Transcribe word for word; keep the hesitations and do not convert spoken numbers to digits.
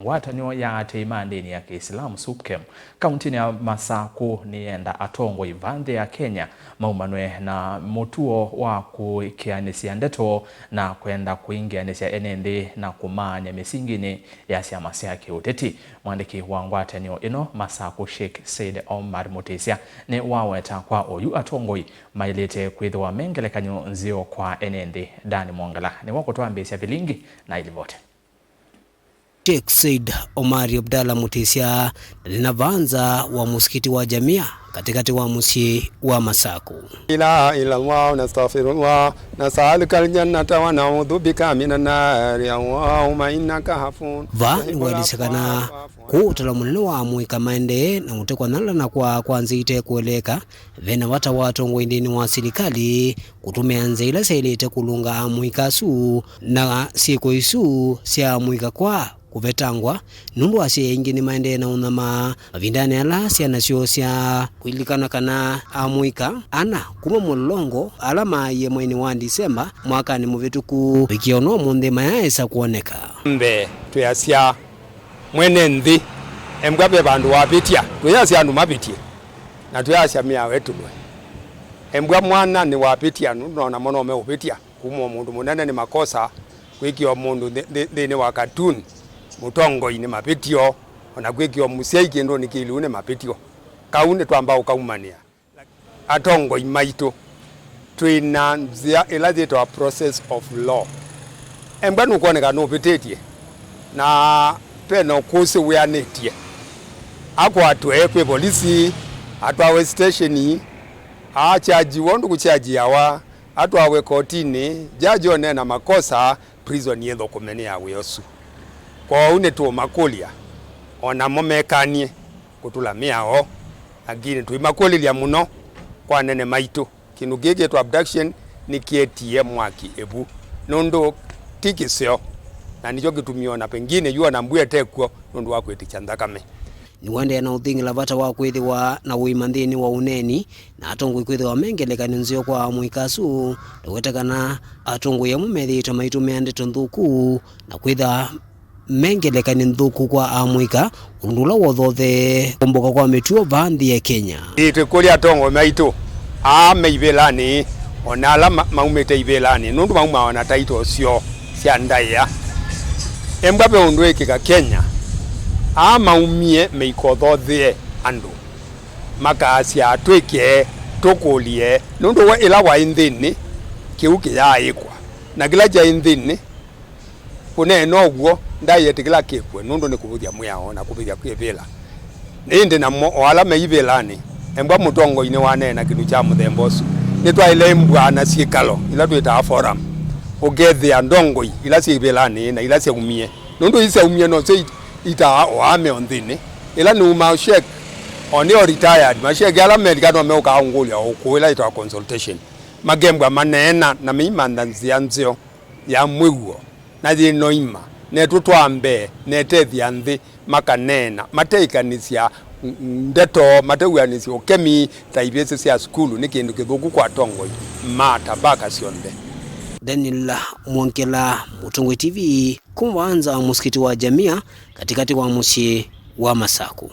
Ngwatanĩo ya aatĩĩi ma ndĩni ya Kĩisilamu, SUPKEM, kauntinĩ ya Masakũ nĩyenda atongoi va nthĩ ya Kenya maumanwe na mũtuo wa kũĩkĩanĩsya ndeto na kwenda kũingĩanĩsya ene nthĩ na kũmaany'a mĩsinginĩ ya syama sya kĩũteti. Mwandĩki wa ngwatanĩo ĩno Masakũ, Sheikh Said Omar Mutisya, nĩwaweta kwa oyu atongoi maĩlĩte kwĩthĩwa me ngelekany'o nzeo kwa ene nthĩ. Dan Mwongela nĩwe ũkũtwambĩĩsya vilingi na ilivoti. Sheikh Said Omari Abdallah Mutisya nĩ na vanza wa musikiti wa Jamia katikati wa mũsyĩ wa Masakũ. إله إلا الله نستغفر الله نسألك الجنة ونعوذ بك من النار اللهم إنك عفو. Va nĩwaelesya kana kũũ ũtalo mũnene wa amũika maendee na ũte kwa nyalana kwa kwanzĩĩte kũeleeka, ve na vata wa atongoi nthĩnĩ wa silikalĩ kũtũmĩa nzĩa ila syaĩlĩte kũlũnga amũika asu na syĩko isu sya amũika kwa kũvetangwa, nũndũ asyai aingĩ nĩmaendee na ũnyamaa mavindanĩ ala syana syoo sya. Kũlilikana kana amũika ana kuma mũlolongo ala maaie mweinĩ wa Ndisemba mwakanĩ mũvĩtũku, ĩkĩo no mũnthĩ mayaaĩsa kwoneka. Mbee, twĩasya mwene nthĩ, embwa ve vandũ wavĩtya, twĩasya andũ mavĩtye, na twĩasya mĩao ĩtũlwe. Embwa mwana nĩwavĩtya, nũndũ nona mo no meũvĩtya. Kuma o mũndũ mũnene nĩ makosa, kwĩkĩa o mũndũ nthĩ-, nthĩ-, nthĩnĩ wa cartoon, mũtongoi nĩ mavĩtyo, o na kwĩkĩa o mũsyai kĩndũnĩ kĩlĩu nĩ mavĩtyo. Kau nĩtwamba ũkaumanĩa. Atongoi maitũ, twĩ na nzĩa ĩla yĩtawa process of law. Embwa nũkwoneka nũvĩtĩtye, na ve na ũkũsĩ wĩanĩtye, akwatwe kwĩ volisi, atwawe sitesheni, aakyajiwa ũndũ kũkyajiawa, atwawe kotinĩ, jaji one na makosa, prison yĩthũkũme nĩ ya wĩa ũsu. Kwoou nĩtũũmakũlya, o namo mekanie kũtũla mĩao, lakini tũimakũlĩlya mũno kwa anene maitũ. Kĩndũ kĩĩ kĩtwa abduction nĩkĩetie mwaki ĩvu, nũndũ ti kĩseo, na nĩkyo kĩtumi o na pengine yu o na mbua ĩtekw'o nũndũ wa kwĩtĩkya nthakame. Nĩwaendeea na ũthing'ĩla vata wa kwĩthĩwa na ũima nthĩnĩ wa ũneeni, na atongoi kwĩthĩwa me ngelekany'o nzeo kwa amũika asu, na kũweta kana atongoi amwe methĩĩtwe maitũmĩa ndeto nthũku na kwĩtha me ngelekany'o nthũku kwa amũika, ũndũ ũla wothothee kũmboka kwa mĩtuo vaa nthĩ ya Kenya. Ĩĩ, twĩkũlya atongoi maitũ, aa me ivĩlanĩ, o na ala ma-, maumĩte ivĩlanĩ, nũndũ maumaa o na title syoo sya ndaĩa. Embwa ve ũndũ wĩkĩka Kenya, aa maumie meikothothee andũ, makaasya, "Twĩke, tũkũlye," nũndũ we ĩla waĩ nthĩnĩ, kĩu kĩyaaĩkwa, na kĩla kyaĩ nthĩnĩ, kũneena ũw'o, ndaĩetĩkĩla kĩkw'e, nũndũ nĩ kũvũthya mwĩao na kũvĩthya kwĩvĩla. Ĩndĩ namo o ala me ivĩlanĩ, embwa mũtongoi nĩwaneena kĩndũ kya mũthemba ũsu. Nĩtwaĩle embwa na syĩkalo ila twĩtaa forum, ũkethĩa ndongoi ila syĩ ivĩlanĩ na ila syaumie, nũndũ ii syaumie nosyo i-, itaa o ame o nthĩnĩ. Ĩla nĩumaa shek, o nĩ o retired, mashek ala melika no meũkaa ũngũlya o ũkũũ ĩla yĩtawa consultation. Makembwa maneena na meimantha nzĩa nzeo ya mwĩw'o, na yĩ noima, netwo twa mbee, netethya nthĩ, makaneena, mateĩkanĩsya ndeto, matew'anĩsya ũkemi ta ivĩsĩ sya sukulu. Nĩ kĩndũ kĩthũku kwa atongoi ma tabaka syonthe. Daniel Mwongela, Mũtongoi T V, kuma vaa nza wa mũsikiti wa Jamia, katikati wa mũsyĩ wa Masakũ.